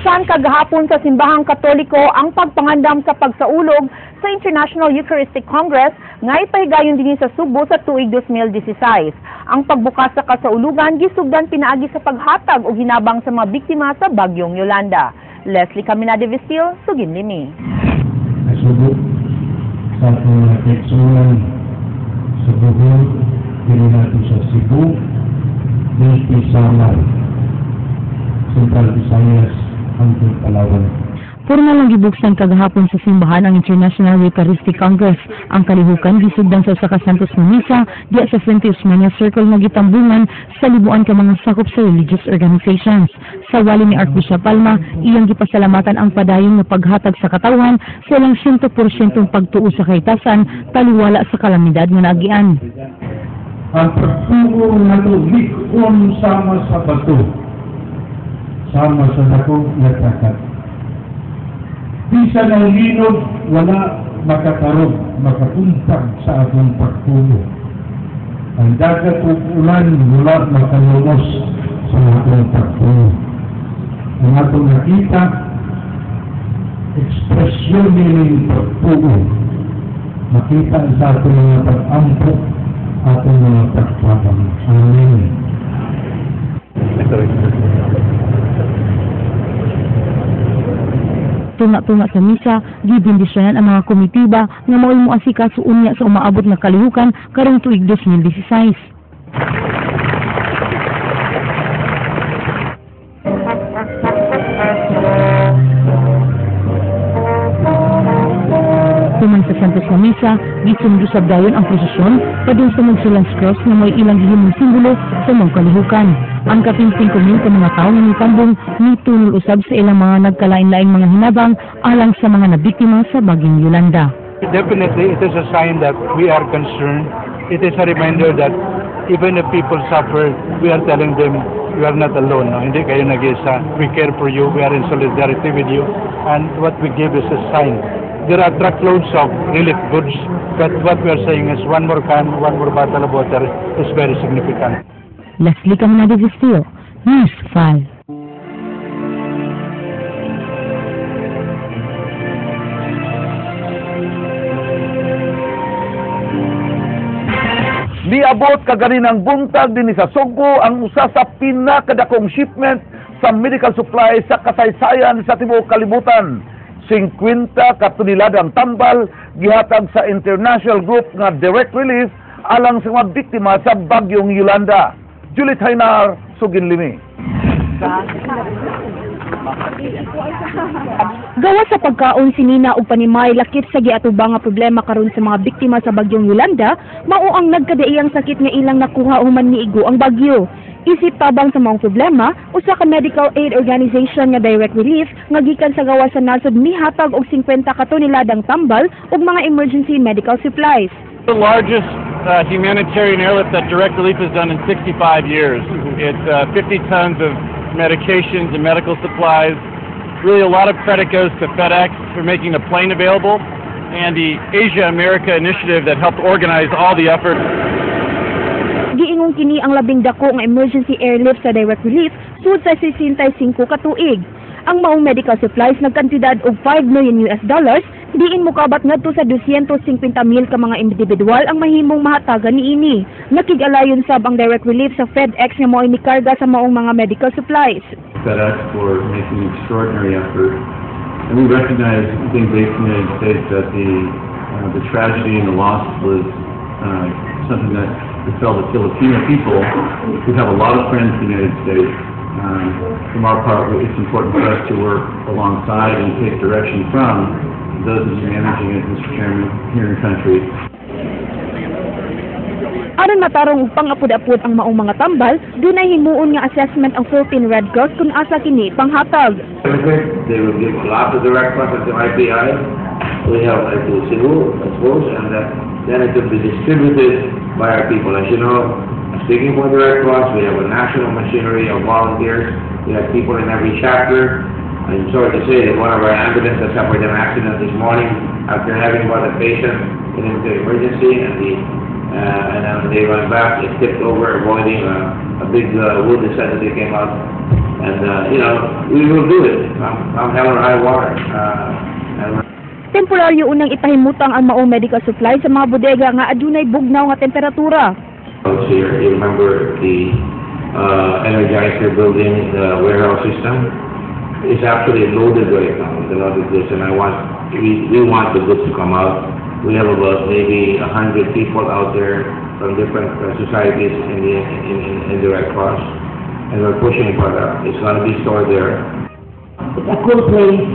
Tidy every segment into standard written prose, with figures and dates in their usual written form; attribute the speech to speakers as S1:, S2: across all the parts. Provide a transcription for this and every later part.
S1: Gibuksan kagahapon sa Simbahang Katoliko ang pagpangandam sa pagsaulog sa International Eucharistic Congress nga ipahigayon dinhi sa Sugbo sa tuig 2016. Ang pagbukas sa kasaulugan gisugdan pinaagi sa paghatag og hinabang sa mga biktima sa Bagyong Yolanda. Leslie Caminade Vestil, Sugin Limi.
S2: Nasubo sa atong mga kaigsuonan sa Bohol, dili natin sa Cebu, Leyte, Samar, Central Visayas, hangtod Palawan.
S3: Pormal lang gibuksan kagahapon sa simbahan ang International Eucharistic Congress. Ang kalihukan gisugdan sa usa ka Santos nga misa diya sa Fuente Osmeña Circle nga gitambungan sa libuan ka mga sakop sa religious organizations. Sa wali ni Archbishop Palma, iyang gipasalamatan ang padayon nga paghatag sa katawhan sa ilang 100% pagtuo sa kahitasan taliwala sa kalamidad nga naagian.
S2: Ang pagtuo nato lig-on sama sa bato, sama sa dako nga dagat. Bisan ang linog, wala makatarog, makakuntag sa atong pagtuo. Ang dagat ug ulan, wala makalumos sa atong pagtuo. Ang atong nakita, ekspresyon nining pagtuo. Makita sa atong mga pag-ampo, atong mga pagtabang. Amen.
S3: Tunga-tunga sa misa, gibendisyonan ang mga komitiba nga mao'y moasikaso unya sa umaabot nga kalihukan karong tuig 2016. Human sa Santos nga misa, gisundo sa dayon ang prosesyon padung sa Magsulan's Cross nga may ilang gihimong simbolo sa mga kalihukan. Ang kapin 5,000 ka mga tawo nga mitambong mitunol usab sa ilang mga nagkalain-laing mga hinabang alang sa mga nabiktima sa Bagyong Yolanda.
S4: Definitely, it is a sign that we are concerned. It is a reminder that even if people suffer, we are telling them you are not alone. No? Hindi kayo nag-iisa. We care for you. We are in solidarity with you. And what we give is a sign. There are truckloads of relief goods, but what we are saying is one more can, one more bottle of water is very significant.
S3: Leslie Caminade Vestil, News 5.
S5: Niabot kaganinang buntag dinhi sa Sugbo ang usa sa pinakadakong shipment sa medical supply sa kasaysayan sa tibuok kalibutan. 50 ka toneladang tambal gihatag sa international group nga Direct Relief alang sa mga biktima sa Bagyong Yolanda. Juliet Hainar, Sugin Limi.
S1: Gawa sa pagkaon si Nina og panimay lakit sa giatubang nga problema karon sa mga biktima sa Bagyong Yolanda, mao ang nagkadaiyang sakit nga ilang nakuha human niigo ang bagyo. Isip tabang sa maong problema, usa ka medical aid organization nga Direct Relief nga gikan sa gawas sa nasod mihatag og 50 ka toneladang tambal ug mga emergency medical supplies.
S6: The largest humanitarian airlift that Direct Relief has done in 65 years. It's 50 tons of medications and medical supplies. Really, a lot of credit goes to FedEx for making the plane available and the Asia America initiative that helped organize all the efforts.
S1: Giingon kini ang labing dako nga emergency airlift sa Direct Relief sud sa 65 ka tuig. Ang maong medical supplies nagkantidad og 5 million US dollars, diin mokabat ngadto sa 250,000 ka mga individual ang mahimong mahatagan niini. Nakig-alayon sab ang Direct Relief sa FedEx nga mao'y mikarga sa maong mga medical supplies.
S7: FedEx for making an extraordinary effort, and we recognize, being based in the United States, that the tragedy and the loss was something that befell the Filipino people. We have a lot of friends in the United States. From our part, it's important for us to work alongside and take direction from those of you managing it, Mr. Chairman, here in country.
S1: Aron matarong og pang-apod-apod ang maong mga tambal, dunay himuon nga assessment ang Philippine Red Cross kung asa kini panghatag.
S8: They will give a lot to the Red Cross and to IPI. We have to Cebu, I suppose, and then it will be distributed by our people. As you know, speaking for the Red Cross, we have a national machinery of volunteers. We have people in every chapter. I'm sorry to say that one of our ambulances suffered an accident this morning after having brought a patient into the emergency, and then they went back, it tipped over, avoiding a big wood that suddenly came out And we will do it, come hell or high water. And
S1: Temporaryo unang ipahimutang ang maong medical supply sa mga bodega nga adunay bugnaw nga temperatura.
S8: Here, you remember the Energizer building, the warehouse system is actually loaded right now with a lot of goods, and we want the goods to come out. We have about maybe 100 people out there from different societies in the Red Cross, and we're pushing for that. It's going to be stored there.
S9: It's a cool place.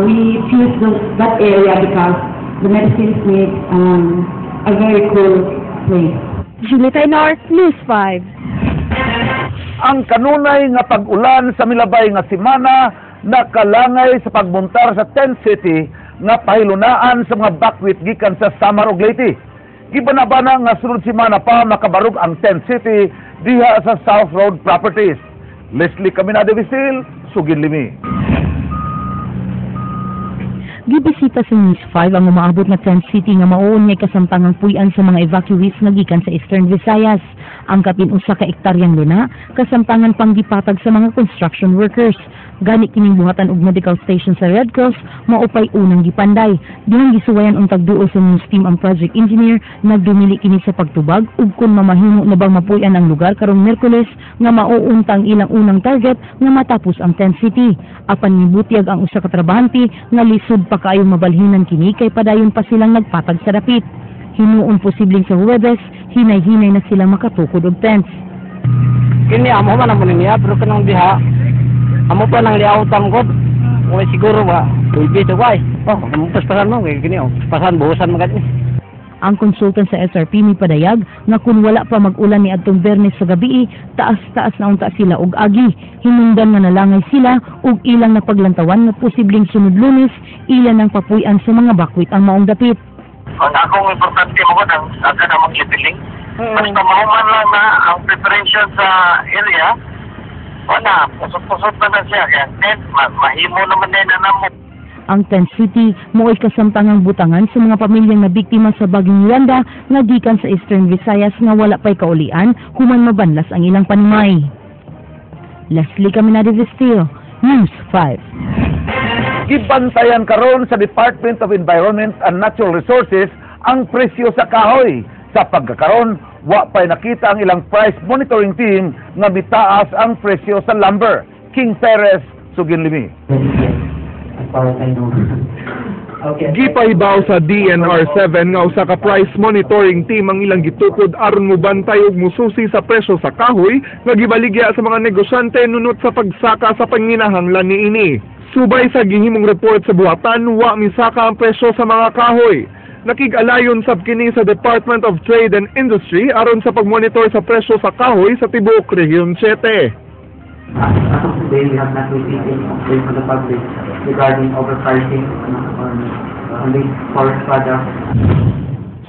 S9: We choose that area because the medicines need a very cool place.
S1: Julie Taynor, News 5.
S5: Ang kanunay nga pag-ulan sa milabay nga semana nakalangay sa pagmuntar sa Tent City nga pahilunaan sa mga bakwit gikan sa Samar ug Leyte. Gibanabana nga sunod semana pa makabarog ang Tent City diha sa South Road Properties. Leslie Caminada Visil, Sugin Limi.
S3: Gibisita sa News 5 ang umaabot nga Tent City nga mauon nga kasamtangang puy-an sa mga evacuees nga gikan sa Eastern Visayas. Ang kapin 1 ka ektaryang luna, kasamtangan pang gipatag sa mga construction workers. Gani kining buhatan og medical station sa Red Cross maupay unang gipanday. Dihang gisuwayan untag duol sa news team ang project engineer, nagdumili kini sa pagtubag ug kun mamahimo na bang mapuy-an ang lugar karong Miyerkules nga mauuntang ilang unang target nga matapos ang Tent City. Apan mibutyag ang usa ka trabahante nga lisod pa kaayo mabalhinan kini kay padayon pa silang nagpatag sa dapit. Hinuon posibleng sa Huwebes, hinay-hinay na sila makatukod og tents.
S10: Kini amo man amo niya, pero kanang diha amo pa nang liawtan ko. Way siguro ba pwede to way. Oh, amo paspasan mo kay kini, oh, paspasan buhusan man gani.
S3: Ang consultant sa SRP mipadayag nga kung wala pa mag-ulan ni adtong Biyernes sa gabi, taas-taas na unta sila og agi. Hinungdan nga nalangay sila ug ilang napaglantawan nga posibleng sunod Lunes ila nang papuy-an sa mga bakwit ang maong dapit.
S11: Ang akong importante mo ang ang kanang leveling. Basta mahuman lang na ang preparation sa area, wala, pusot-pusot na na siya. Kaya tent, mahimo naman din na namo.
S3: Ang Tent City mo'y kasamtangang butangan sa mga pamilyang nabiktima sa bagyong Yolanda nga gikan sa Eastern Visayas nga wala pa'y kaulian human mabanlas ang ilang panimay. Leslie Caminade Vestillo, News 5.
S5: Gibantayan karon sa Department of Environment and Natural Resources ang presyo sa kahoy. Sa pagkakaron, wa pa'y nakita ang ilang price monitoring team nga mitaas ang presyo sa lumber. King Perez, Suginlimi.
S12: As far as I know. Okay.
S13: Gipahibaw sa DENR 7 nga usa ka price monitoring team ang ilang gitukod aron mobantay ug mususi sa presyo sa kahoy nga gibaligya sa mga negosyante nunot sa pagsaka sa panginahanglan niini. Subay sa gihimong report sa buhatan, wa misaka ang presyo sa mga kahoy. Nakig-alayon sab kini sa Department of Trade and Industry aron sa pagmonitor sa presyo sa kahoy sa tibuok Rehiyon 7.
S12: As of today, we have not received any complaint from the public regarding overpricing on these forest products.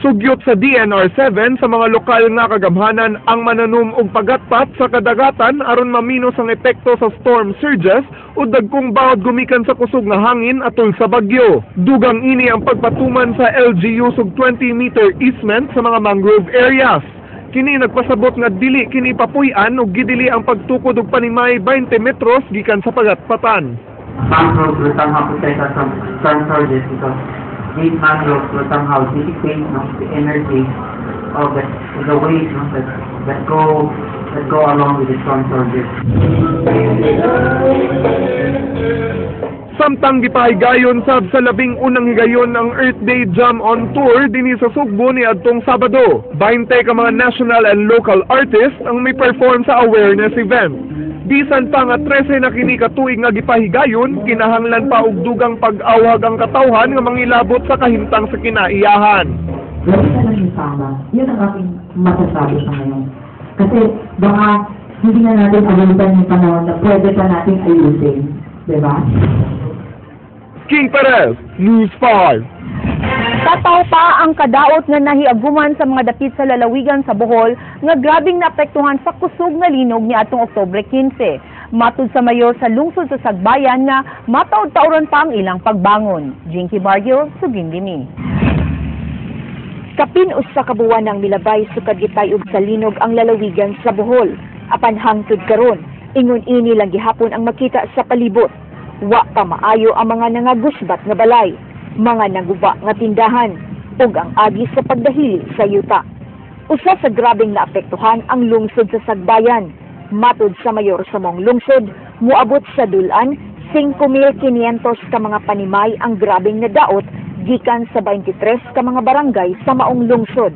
S13: Sugyot sa DENR 7 sa mga lokal nga kagamhanan ang mananom og pagatpat sa kadagatan aron maminos ang epekto sa storm surges o dagkong bawod gumikan sa kusog nga hangin atol sa bagyo. Dugang ini ang pagpatuman sa LGU og 20-meter easement sa mga mangrove areas. Kini nagpasabot nga dili kini papuy-an ug gidili ang pagtukod og panimay 20 metros gikan sa pagatpatan.
S12: Mangroves will somehow protect us from storm surges because these mangroves will somehow dissipate, no, the energy of the waves, no, that go along with the storm surges.
S13: Samtang gipahigayon sab sa 11 higayon ang Earth Day Jam on Tour dinhi sa Sugbo ni adtong Sabado. 20 ka mga national and local artists ang may perform sa awareness event. Bisan pa nga 13 na kini ka tuig nga gipahigayon, kinahanglan pa og dugang pag-awhag ang katawhan nga mangilabot sa kahimtang sa kinaiyahan.
S12: Gawin na lang yung tama. Yun ang aking masasabi sa ngayon. Kasi baka hindi na natin abutan yung panahon na pwede pa nating ayusin. Di ba?
S13: King Perez, News 5.
S1: Tataw pa ang kadaot nga nahiaguman sa mga dapit sa lalawigan sa Bohol nga grabing naapektuhan sa kusog nga linog ni atong Oktubre 15. Matud sa mayor sa lungsod sa Sagbayan nga mataud-tauron pa ang ilang pagbangon. Jinky Bargio, Suginlimi. Kapin 1 ka buwan ang milabay sukad gitayog sa linog ang lalawigan sa Bohol. Apan hangtod karon, Ingon ini lang gihapon ang makita sa palibot. Wa pa maayo ang mga nangagusbat nga balay, mga naguba nga tindahan, ug ang agi sa pagdahili sa yuta. Usa sa grabeng naapektuhan ang lungsod sa Sagbayan. Matud sa mayor sa maong lungsod, muabot sa dul-an 5,500 ka mga panimay ang grabeng nadaot gikan sa 23 ka mga barangay sa maong lungsod.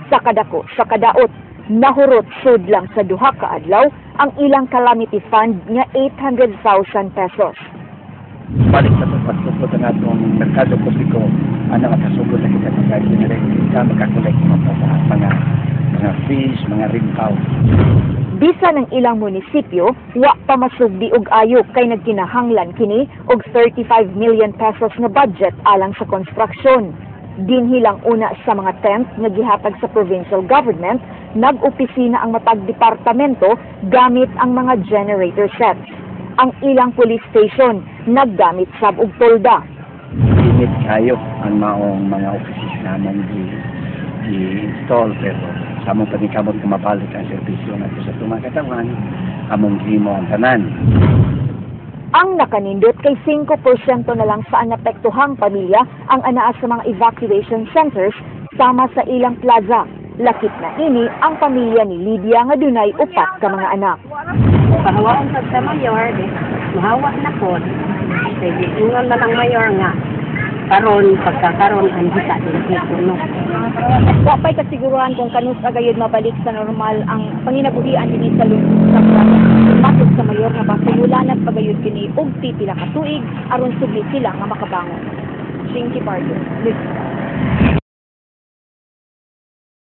S1: Sa kadako sa kadaot, nahurot sud lang sa 2 ka adlaw ang ilang calamity fund nga 800,000 pesos.
S14: Balik sa pagtukod ang atong merkado publiko, ana makasugod na kita maka-generate kita, makakolekt mga fees, mga rental.
S1: Bisan ang ilang munisipyo, wa pa masugdi og ayo kay nagkinahanglan kini og 35 million pesos nga budget alang sa konstruksyon. Dinhi lang una sa mga tent nga gihatag sa provincial government, nag-opisina ang matag departamento gamit ang mga generator sets. Ang ilang police station naggamit sab og tolda.
S14: Init kayo ang maong mga offices namong gi-install, pero sa among paningkamot nga mabalik ang serbisyo nato sa atong mga katawhan, among gihimo ang tanan.
S1: Ang nakanindot kay 5% na lang sa anapektuhang pamilya ang anaa sa mga evacuation centers sama sa ilang plaza. Lakip na ini ang pamilya ni Lydia nga dunay 4 ka mga anak.
S15: Pahawaon sa mayor, di, mahawa na po. Kay giingon man ang mayor nga karon pagkakaron ang hita din dito, no.
S1: Wa pa'y kasiguruhan kung kanus-a gayud mabalik sa normal ang panginabuhian dinhi sa lungsod sa Sagbayan. Matod sa mayor nga basin mulanan pa gayud kini og pipila ka tuig aron sugli sila nga makabangon. Chinky Pardo, News.